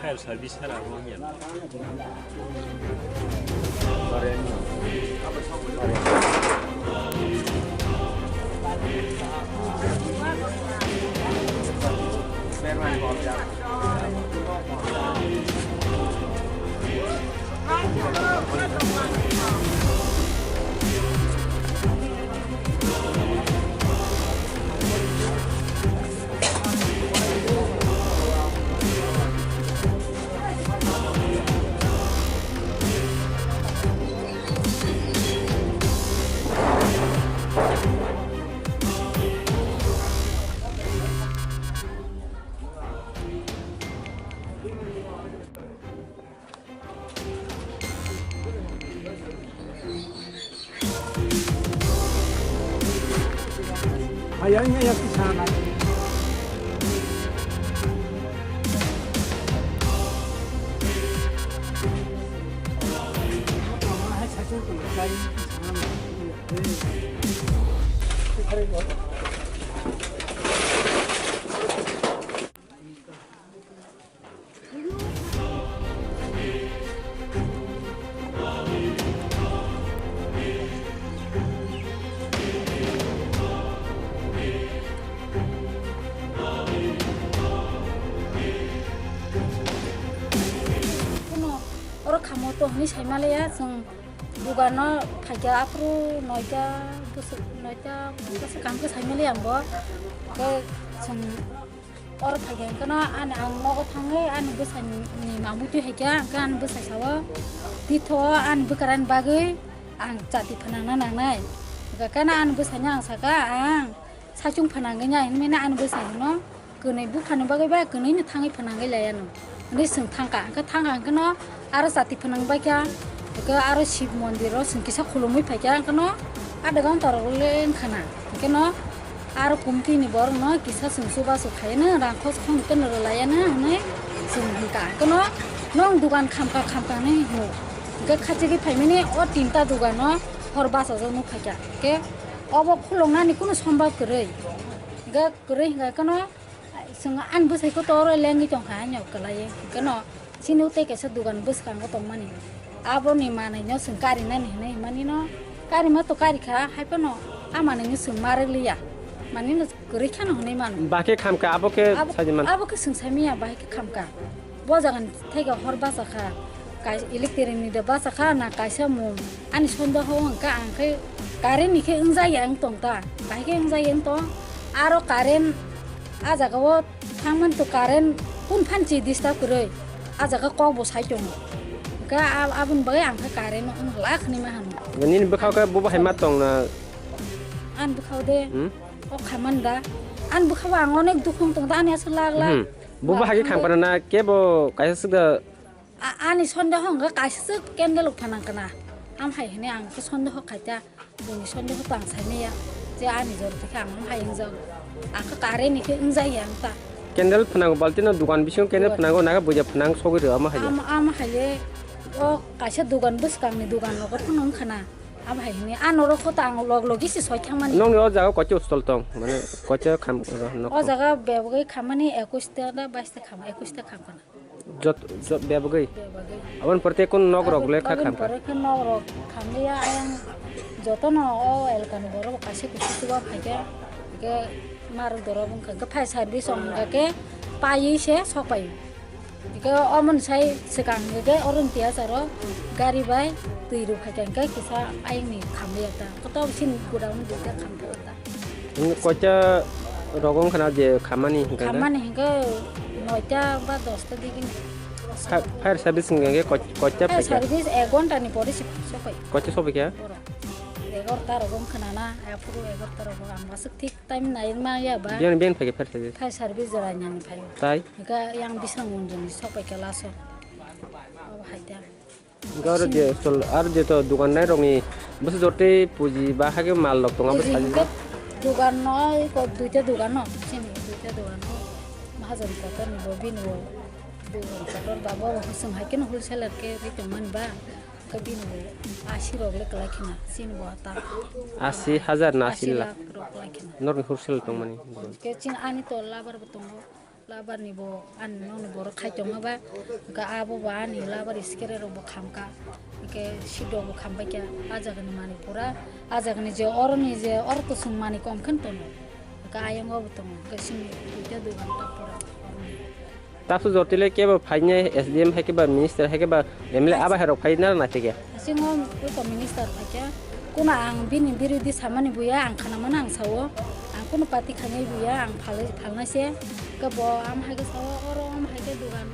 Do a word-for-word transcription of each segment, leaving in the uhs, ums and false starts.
Fire service sara abo wngya. Oro khamo to hwnwi saimaliya chwng. Dugano phaikha aphuru noita bwswk, noita bwswk kaham khe saimaliya ang bo. Khe chwng oro phaikha hwnkhe no ani ang nogo thangwi ani bwsani mamwi twi haikha, hwnkhe ani bwsai sao, "Titho ani bwkarani bagwi ang chati phanangna nangnai." Hwnkhe khe no ani bwsaino ang sakha, "Ang saichung phanangwi nai," hwnwi no ani bwsai hwno. Kwnwi buphani bagwi ba kwnwi no thangwi phanangwi laiya no. Hwnwi chwng thangkha, hwnkhe thangkha hwnkhe no aro chati phanang baikha, hwnkhe aro Shiv mondir o chwng kisa khulumwi phaikha, hwnkhe no a dogan torok le wngkha na, hwnkhe no aro kumtwi ni borok no kisa chwng chubachu khaiya no, rang khos khong khe no rwlaiya no hwnwi chwng hwnkha, hwnkhe no nwng dugan khamkha khamkha hwnwi hwnwi hwnkhe khachigwi phaimani o tinta dugan o hor bachajak nuk phaikha, hwnkhe obo khuloknani kunu sombab kwrwi, hwnkhe kwrwi hwnkhe no. Chwng ani bwsai khe to oro lengwi tongkha, ani o kwlaiwi. Hwnkhe no chini tei kaisa dugan bwskango tongmani. Aboni manwino chwng karinani hwnwi himani no, karima to karikha, hai phano a manwino chwng ma rwkliya. Manwino kwrwi kheno hwnwi mano. Ba khe khamkha, abo khe abo, saidi man. Abo khe chwng saimanya, bahai khe khamkha. Bo jagani thaika hor bachakha. Kai-, electric ni de bachakha na kaisa mung. Ani sondeho hwnkha ang khe current ni khe wngjaya wng tong ta. Bahai khe wngjaya wng tong. Aro current a jaga o thangmani to current kun phan chi disturb kwrwi. A jaga kok bo sai tongo. Hwnkhe a-, aboni bagwi ang khe current wng glak hwnwi ma hano. Nini bwkhao khe bo bahai ma tong na? Ani bwkhao de. Hmm? O khamani da. Ani bwkhao ang onek dukhu wng tong ta, ani aswk lak lak. Hmm. Bo bahai khe khamkha na kebo kaisa swk da? A-, ani sondeho hwnkha kaisa swk candle rok phanang kana. Am hai hwnwi ang khe sondeho khaita, bini sondeho to ang saimaya. Je ani jora tikhe ang ham hai wngjago. Ang khe current ni khe wngjakya ang ta. Candle phanango balti no dugan bisingo candle phanango naga buja phanang sogwi rw ama hai. Am, am hai o kaisa dugan bwskang ni dugan rogo phano wngkha na. Am hai hwnwi a norok kho to ang log logi se soi thangmani. Nokni o jaga koicha stall tong? Mane koicha kham nok? O jaga bebagwi khammani ekush ta da bais ta kham, ekush ta kham kana. Jot, jot bebagwi. Bebagwi. Aboni pore tei kun nok rok le kha aboni kham kha? Pore khe nok rok khamliya, ayang jotono o elkani borok kaisa kusu chuba phaikha, hwnkhe marok dorok wngkha, hwnkhe fire service wngkha khe paiwi se sok pai. Hwnkhe omoni sai swkang hwnkhe oro tiya charo gari bai twi rw phaikha, hwnkhe kisa ayangni khamliya ta, kotor sini godown ni duita khamliya ta. Nini koita rogo wngkha na je khammani hwnkhe na? Khammani hwnkhe Noita ba dosta digi ni. Fa-, fire service hwnkhe koi-, koita Fire phaikha? Service ek ghonta ni pore se sopai. Koita sopaikha? Borok. Egarota rogo wngkha na, aphuru egarota rogo ang aswk thik time nai ma ya ba. Biyan, biyan phaikha fire service? Fire service jora nani phaio. Tai? Hwnkhe yang bising unjoni sopaikha laso. Abo hai ta. Hwnkhe aro je sol, aro je to dugan nai rokni bwswk jotwi puji ba hake mal rok tongo, abo Puji sajak hwnkhe jak. Dugan no, eko duita dugan no, chini duita dugan no. Mahajon kotor ni bo bini bo dugan kotor ba bo hwsong hai kheno wholesaler khe ri tongmani ba. Hwnkhe bini bo asi rok le kwlai khna, chini bo ta. Asi hajar na asi lakh? Lakh rok kwlai khna. Norokni wholesale tongmani. Hwnkhe chini ani to labar bo tongo. Labar ni bo ani nokni borok khai tongma ba, hwnkhe abo bo ani labar iskere rok bo khamkha, hwnkhe sidok bo khambaikha. A jaga ni manwi pura, a jaga ni je oro ni je oro kusung manwi kom khe tongo, hwnkhe ayang o bo tongo, hwnkhe sini duita dugan ta pura. Tabuk jotile kebo phainai S D M hai khe ba minister hai khe ba M L A abo hai rok phai na naithokya. Singo eko minister phaikha, kuno ang bini birodhi samani buya, ang khana mano ang sao, ang kuno party khainai buya, ang phalai, phalnai se, ke bo am hai ke sao, oro am hai ke dugan,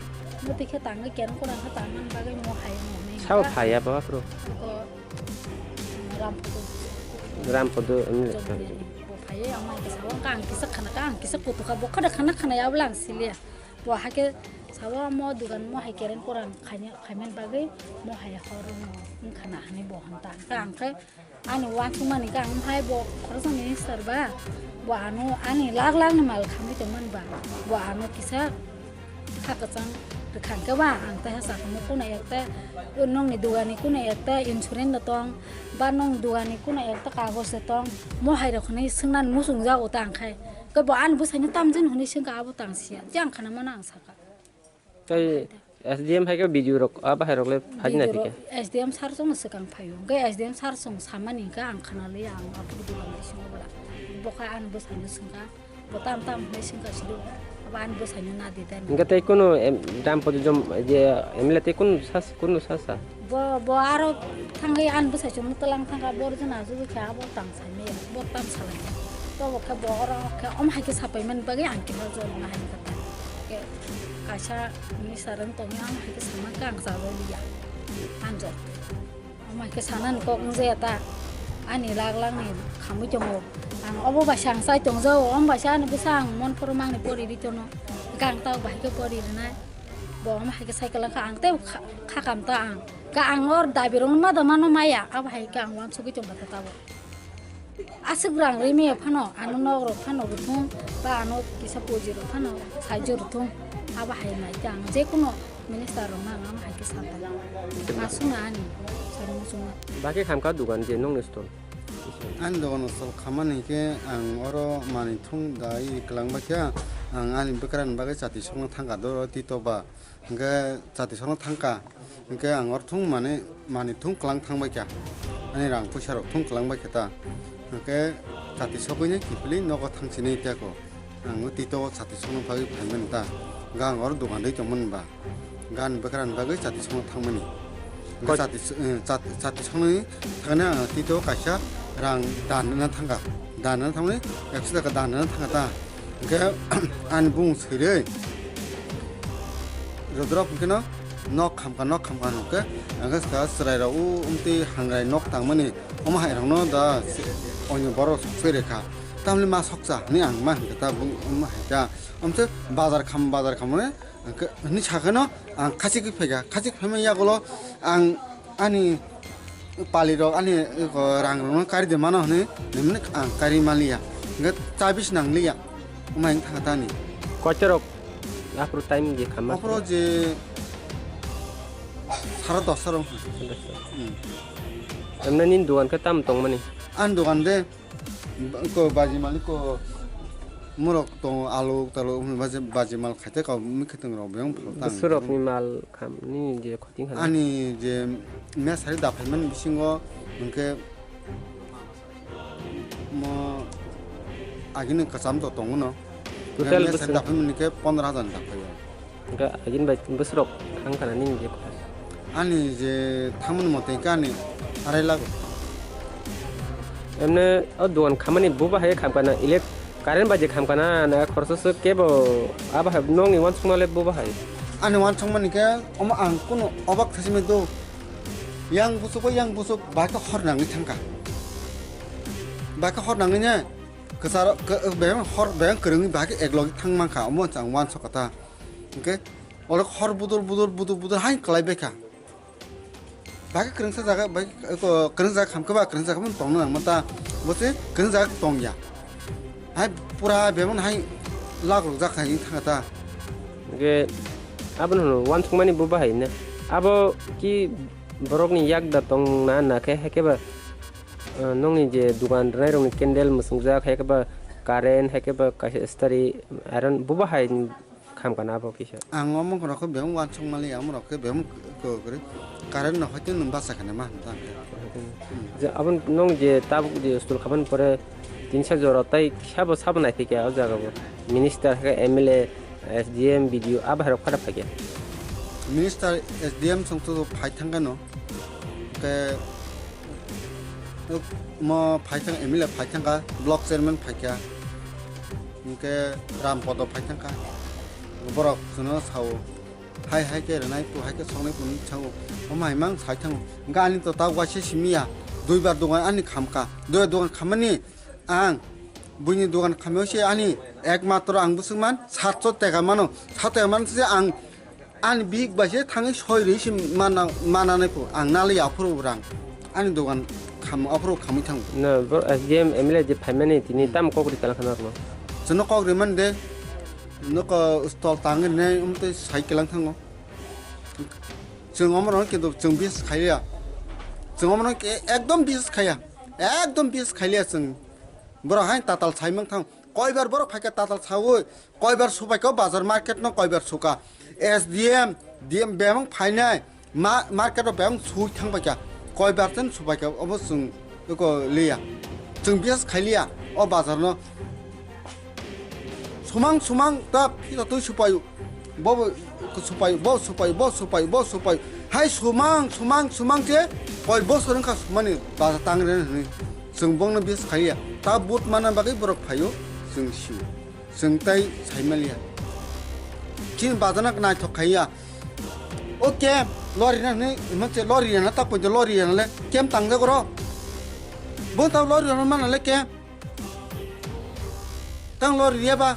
muti khe tangwi kereng kurang khe tangmani bagwi mo hai mo hinwi Sao kha. Phaiya bo aphuru? Eko Ramphodo. Ramphodo, em, Jomoni bo phaiya, ang hai ke sao, ang kisa khana kha, ang kisa kutu kha, bo khada khana khana ya bwla ang siliya. Bo hai khe sao mo dugan mo hai kereng kurang khaina, khaimani bagwi mo hai hor wngkha na hinwi bo hwn ta. Hwnkhe ang khe ani uansukmani khe ang hai bo khoroksa minister ba, bo ano ani lakh lakh ni mal khamwi tongmani ba, bo ano kisa kha kwchang rwkha hwnkhe ba ang taiha sakha mo kuno ekta nokni dugani kuno ekta insurance da tong ba nokni dugani kuno ekta kagoj da tong mo hai rok hinwi swngnani muchungjago ta ang khai. Khe bo ani bwsaino tamjani hwnwi swngkha abo tang siya. Je ang khana mano ang sakha. Tei S D M hai khe B D O rok, a bahai rok le phai na B D O thike. Rok S D M sir chwngno swkang phaio. Hwnkhe S D M sir chwng samani hwnkhe ang khana liya, ang aphuru dugan bisingo bwla. Bo khe ani bwsaino swngkha. Bo tam tam hwnwi swngkha sido. Abo ani bwsaino na di tani. Hwnkhe tei kunu em, Ramphodo jom, je M L A tei kunu sas-, kunu sasa? Bo, bo aro thangwi ani bwsai chwngno twlang thangkha, bo rwjana jugui khe abo tang saimaya, bo tam salaimaya. Tobo khe bo oro khe omo hai khe sapaimani bagwi ang kisa jolna hai khe ta. Khe kaisa minister wng tongwi omo hai khe sama khe ang chajoliya. Anjot. Omo hai khe sanani kok wngjaya ta. Ani lak lakni khamwi tongo. Ang obo bai sa ang chai tongjao, omo bai sa ani bwsa ang mon phuru mangni pori ri tono. Hwnkhe ang tabuk bahai khe pori rwnai. Bo omo hai khe cycle wngkha ang tei kha-, kha kam ta ang. Ka ang or dabi rok ma da mano maya, abo hai ka ang uansugui tong kha tabuk. Aswk rang ri maya phano, ano nok rok phano rwthung, ba ano kisa puji rok phano saijo rwthung, abo hai nai ta ang. Je kuno minister rok no ang amo hai khe sa ta. Ma sung na ani, sai muchung na. Bakhe khamkha dugan je nokni store. Ani dogan o chwng khamani hinkhe ang oro manwi thung dai kwlangbaikha, ang ani bwkrani bagwi chati sokno thangkha doro tito ba, hinkhe chati sokno thangkha, hinkhe ang oro thung manwi manwi thung kwlang thangbaikha, ani rang puisa rok thung kwlangbaikha ta, hinkhe chati sogwini kiphilwi nogo thangsinai tei ko. Ang o tito o chati sokno bagwi phaimani ta. Ga ang oro dogan rwi tongmani ba. Ga ni bwkrani bagwi chati sokno thangmani. Hwnkhe Koi- chati s-, eh, chat-, chati soknwi thangna ang tito kaisa rang dan rwna thangkha. Dan rwna thangmani ekso taka dan rwna thangkha ta. Hwnkhe ani bung swirwi Rudrok hwnkhe no nok khamkha, nok khamkha hwnkhe, hwnkhe swkang chwrairok o omtwi hangrai nok tangmani omo hai rokno da onyo borok sok se rekha. Tamni ma sokcha hwnwi ang ma hwnkhe ta bung omo hai ta. Omse bazar kham, bazar kham hwnwi, hwnkhe hwnwi sakhe no ang khachik phaikha. Khachik phaima yagulo ang ani pali rok ani, eh, rang rokno kari de mano hwnwi, hwnwi ang kari manliya. Hwnkhe chabi se nangliya. Omo hai wng thangkha tani. Koita rok aphuru time je khamma? Aphuru je sara dosta rok. Hmm. Emne nini dogan khe tamo tongmani? Ani dogan de, ko baji malik ko morok tongo, alu, talu, hwnwi baji, baji mal khaite kok, mwkhwtwng rok biyang phal tang. Bwswk rokni mal kham, nini je Ani je mesa ri daphaimani bisingo hwnkhe mo agini kwcham to tongo no. Total mesa ri bwswk? Daphaimani khe pondro hajar ni daphaio. Hwnkhe agini bai bwswk rok thang khana nini je? Ani je thangmani mote hwnkhe ani arai lakh. Emne o dogan khamani buba hai kham kana elect Current bai je khamkha na, na khoroksa swk kebo abo hai nokni uansukma le bo bahai. Ani uansukmani khe omo ang kunu obak thaisimai do. Yang busuk bai yang busuk bai khe hor nangwi thangkha. Bai khe hor nangwi ne kwcharo, kw-, bebeng hor bebeng kwrwngwi bai khe eklogwi thang mankha, omo ang uansukha ta. Hwnkhe oro hor budul budul budul budul hai kwlai baikha. Bai khe kwrwngsa jaga, bai khe, ko, kwrwngsa jaga khamkhe ba kwrwngsa jaga tongna nangma ta, bo se kwrwngsa jaga tongya. Hai pura bebang hai lagrok jak hai thangkha ta. Hwnkhe abono hwno uansukmani bo bahai hwnwi. Abo ki borokni yak da tong na, na khe, hai khe ba, eh, nokni je dukan rwnairokni candle mwswngjak, hai khe ba current, hai khe ba kaisa stari iron, bo bahai khamkha na abo kisa. Ang o mokol rok khe bebak uansuk maliya, omo rok khe bebak kwrwi current no hoi tei nwng bachai kha naima hinwi tang khe. Je abo nwng je tabuk je school khamani pore tinsa jora tai sabo sabo nai thikya o jaga bo. Minister khe M L A, S D M, B D O abo hai rok phada phaikya. Minister, S D M song to phai thang khe no. Khe mo phai thang, M L A phai thang kha, block chairman phai kha. Hwnkhe Rampodo phai thang kha. Borok chwngno sao, hai hai khe rwnai, tu hai khe soknai, tu sao. Omo hai mang sai thango. Hwnkhe ani to ta waisa simi ya. Duibar dogan ani khamkha. Duibar dogan khammani ang buini dogan khamyao se ani ekmatro ang bwswk man satso teka mano. Satso teka man se ang Ani bihik bai se thangwi soi rwi se mana, mana nai pho. Ang nalai aphuru rang. Ani dogan kham, aphuru khamwi thango. No, bro, S D M M L A je phaimani tini Hmm. Tam kok ri kalang khana rwno. Chwngno kok ri man de. Noko stol tang ri nai, um, tei sai kalang thango. Chwng omo rok kintu chwng bis khaiya. Chwng omo rok ekdom bis khaiya. Ekdom bis khaiya chwng. Borok hai tatal sai mang thang. Koibar borok phaikha tatal saui, koibar subaikha o bazar market no koibar suka. S D M, D M bebak phainai, ma-, market o bebak sui thangbaikha. Koibar chen subaikha obo chwng eko liya. Chwng bias khailiya o bazar no. Sumang sumang ta phita twi supaio. Bo bo supaio, bo supaio, bo supaio, bo supaio. Hai sumang, sumang, sumang khe koi bosor wngkha sumani bazar tangre hwnwi. Chwng bongno bis khaiya. Ta but mana bagwi borok phaio, chwng sio. Chwng tai saimaliya. Chini bazarno naithok khaiya. O kem, lorry na hwnwi, hwnwi se lorry rana ta poito lorry rana le kem tangjago ro. Bo ta lorry rana mana le kem. Tang lorry riya ba.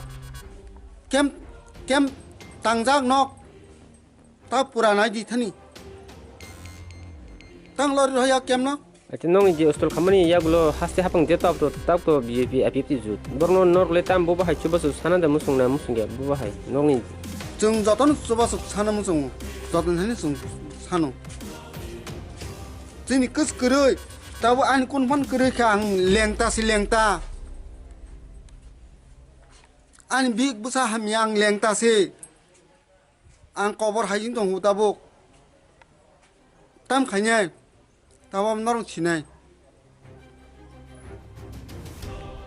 Kem, kem tangjak nok. Ta pura nai di thani. Tang lorry rohya kem no. Acha nong je stol khamani yagulo haste hapang je tab to, tab to B J P, I P F T jut. Borno nor le tam bo bahai chubasu sana da musung na musung ya bo bahai nongni. Chwng jotono chubasu sana musung, jotono thani chwng sano. Chini kus kwrwi, tabo ani kun phan kwrwi kha ang lengta si lengta. Ani bik bwsa hamya ang lengta si. Ang kobor hai wng tongo tabuk. Tam khainai. Tamo norok sinai.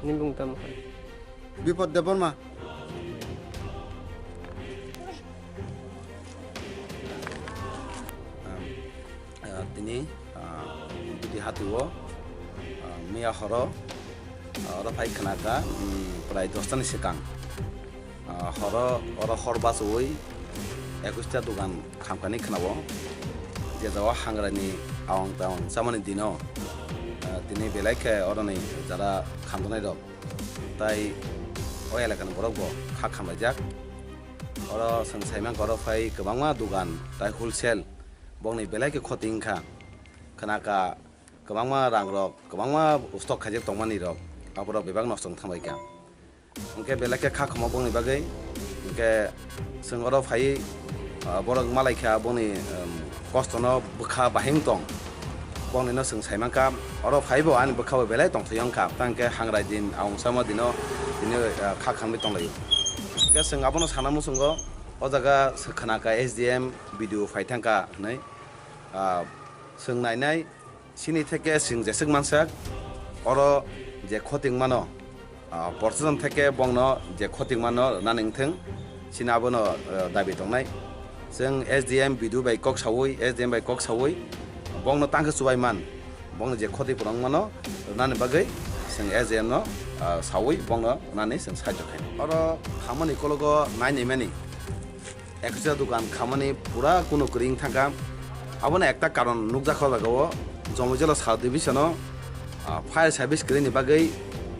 Nini bung tamo kha? Bipod Debbarma. Ah, tini, ah, Bidi Hati o, ah, miya horo, ah, oro phai khna kha, um, prai dosta ni swkang. Ah, horo, oro hor bachaui ekush ta dogan khamkani khwnao. Je jagao hangrani awang tawang chamani dino, ah, tini belai khe oroni jara khamjaknai rok tai o elakani borok bo kha khamlaijak. Oro chwng saimang kha oro phai kwbangma dogan tai wholesale bokni belai khe khoti wngkha. Khwnakha kwbangma rang rok, kwbangma stock khaijak tongmani rok, aborok bebak nosto wng thangbai kha. Hwnkhe belai khe kha khamo bongni bagwi. Hwnkhe chwng oro phaiwi, ah, borok malai kha bongni, um, kostono bwkha bahai wng tong. Bongni no chwng sai mankha, oro phaibo ani bwkha bo belai tongthai wngkha. Tang khe hangrai din, awngsamo dino, tini, ah, kha khamwi tonglaio. Hwnkhe chwng abono sana muchungo, o jaga se khna kha S D M B D O phai thangkha hwnwi, ah, chwng nainai. Chini theke chwng jeswk mansak, oro je khoting mano, ah, porsojon theke bongno je khoting mano rwnani wngthwng, chini abono, ah, dabi tongnai. Chwng S D M B D O bai kok saui, S D M bai kok saui, bongno tangkhe chubai man, bongno je khoti purung mano rwnani bagwi Chwng S D M no, ah, sawi bongno nani chwng sahajyo khainai. Oro khamani kologo nainaimani ekhucha dukan khamani pura kunu kwrwi wng thangkha. Abono ekta karon nukjakha o jagao, Jomboi Jala sub division o, ah, fire service kwrwini bagwi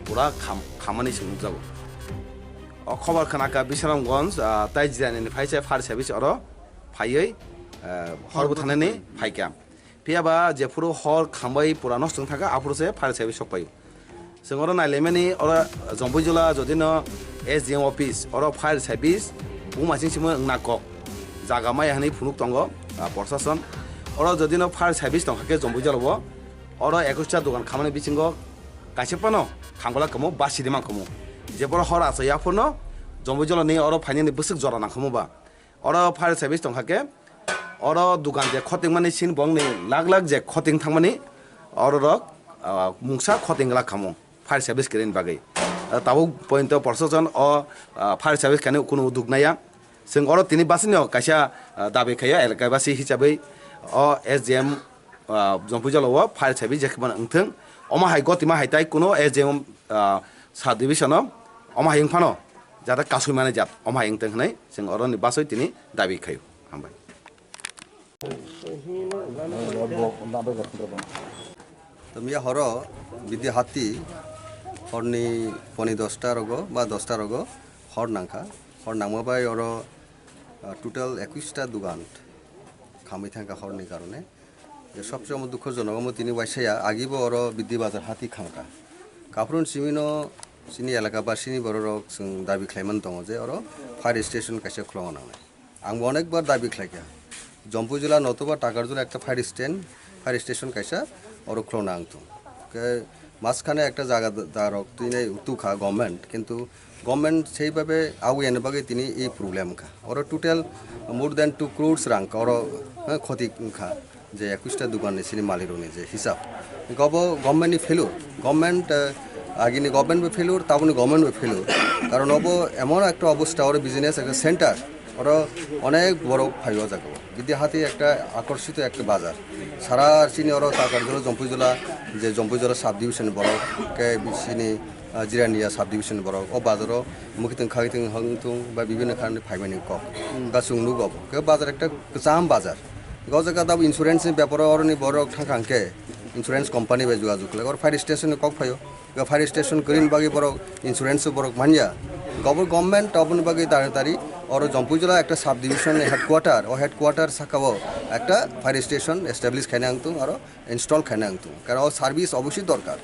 pura kham-, khamani chwng nukjago. O khobor khnakha Bisramganj, ah, tai Jirani ni phaisa fire service oro phaiwi, ah, hor bwthanani phaikha. Phiya ba jephuru hor khambai pura nosto wng thangkha, aphuru se fire service sok paio. Chwng oro nailaimani oro Jomboi Jala jodi no S D M office, oro fire service buma sing simo wngna kok. Jaga maya hwnwi phunuk tongo, ah, prosason. Oro jodi no fire service tongkha khe Jomboi Jala o, oro ekush ta dogan khamani bisingo kaisa phano khangla kwmwi basi rima kwmwi. Jephuru hor achai aphuru no Jomboi Jala ni oro phainani bwswk jora nangkhamu ba. Oro fire service tongkha khe, oro dukan je khotingmani sin bongni lak lak je khoting thangmani, oro rok, ah, mungsa khoting glak khamu fire service kwrwini bagwi. Ah, tabuk pointo prosason o, ah, fire service khainai kunu uduk naya. Chwng oro tini basino kaisa, ah, dabi khaio elaka basi hisabai o S D M ah, Jompui Jala o file sabi je khibana wngthung. Omo hai gotima hai tai kuno S D M, ah, sub division o omo hai wngphano jata kasui mani jat omo hai wngthung hinui chwng oroni basui tini dabi khaio. Hambai. Tamya horo Bidi Hati horni poni dosta rogo ba dosta rogo hor nangkha. Hor nangma bai oro, ah, total ekwis ta dugan khamwi thangkha horni karone. Je sobse omo dukhojonok omo tini waisaya, agibo oro Bidhi Bazar hati khamkha. Kaphron simino chini elaka basini bororok chwng dabi khlaimani tongo je oro fire station kaisa khulokna nangnai. Angbo onekbar dabi khlaikha. Jompui jila notoba Takarjula ekta fire stand, fire station kaisa oro khulokna nangthung. Khe maskane ekta jaga da-, darok twinai utukha government, kintu government seibhabe awi ani bagwi tini e problem wngkha. Oro total more than two crores rang oro, eh, khoti wngkha je ekwis ta dukan ni sini malik rokni je hisab. Gobo government ni failure, government, eh, agini government bo failure, taboni government bo failure. Karon obo emon ekta obosta oro business ekta center, oro onek borok phai o jaga o. Bidya Hati ekta akorsito ekta bazar. Sara chini oro Takarjula, Jompui jila, je Jompui jila sub division borok, ke chini, ah, Jirania sub division borok. O bazaro mukitwng khagitwng hangtwng ba bibinno kharni phaimani kok. Hmm. Ba chwng nugo bo. Ke bazar ekta kwcham bazar. Go jaga da insurance ni beparo oroni borok thangkha hwnkhe insurance company bai jogajog khlai. Oro fire station ni kok phaio. Ga fire station kwrwini bagwi borok insurance borok manya. Gobor government aboni bagwi tari tari oro Jompui jila ekta sub division ni headquarter, o headquarter saka o ekta fire station establish khaina wngtung aro install khaina wngtung. Karon o service obosoi dorkar.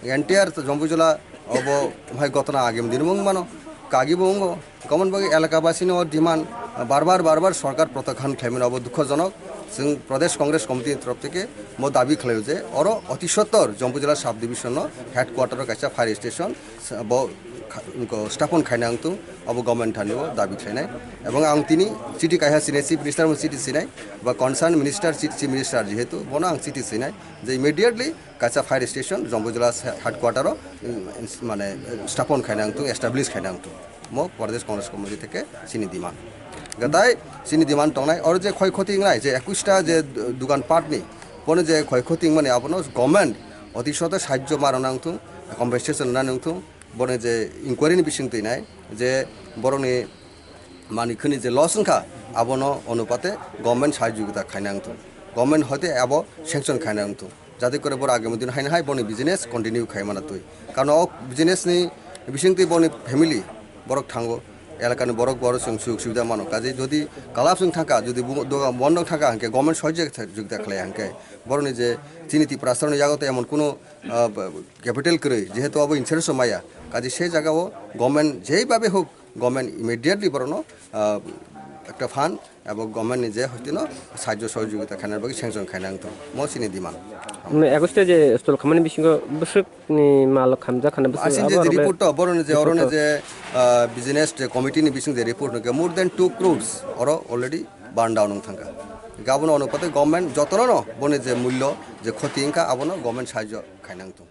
Entire Jompui jila obo hai gotona agim din wng mano, kagi bo wngo. Gomon bagwi elaka basini o demand, ah, bar bar, bar bar sorkar protokhan khlaimani obo dukhojonok. Chwng Pradesh Congress Committee ni torof theke mo dabi khlaio je oro oti sottor Jompui jila sub division no headquarter o kaisa fire station sa-, bo kha-, ko stapon khaina wngtung, obo government thani o dabi khlainai. Ebong ang tini chiti kaisa sinai, Chief Minister mo chiti sinai, ba concern minister, Chief, Chief Minister jehetu, bono ang chiti sinai je immediately kaisa fire station Jompui jila sa-, headquarter o, mm, ins-, mane, stapon khaina wngtung, establish khaina wngtung. Mo Pradesh Congress Committee theke chini demand. Gatai chini demand tongnai, oro je khoi khoti wngnai, je ekwis ta je dukan part ni, bono je khoi khoti wngmani abono government oti soto sahajjo ma rwna wngthung, compensation rwna wngthung, bono je inquiry ni bising twi nai, je borokni mani khwni je loss wngkha, abono onupate government sahajogita khaina wngthung, government hoite abo sanction khaina wngthung. Jate kore boro agami dino haino hai boni business continue khai mana twi. Karon o business ni bisingtwi boni family borok thango, elakani borok borok chwng sujog subida mano. Kaje jodi collapse wng thangkha, jodi bu-, dogan bondo wng thangkha, hwnkhe government sohojogita, jogita khlai hwnkhe borokni je chini Tiprasarokni yago to emon kuno, ah, b-, capital kwrwi, jehetu abo insurance o maya. Kaje se jaga o government jeibabe hok, government immediately borokno, ah, ekta fund abo government ni je hoitino sahajjo sohojogita khaina bagwi sanction khaina wngthung, mo chini demand. Mane ekwis ta je stall khamani bisingo bwswk ni mal kham jak khana bwswk Asin je abo je rok le report to, boroni je, report oroni to. Je, ah, business je committee ni bising je report no ke more than two crores oro already burn down wng thangkha. Gabon ono pate government jotono no boni je mullo je khoti wngkha abono government sahajjo khaina wngthung.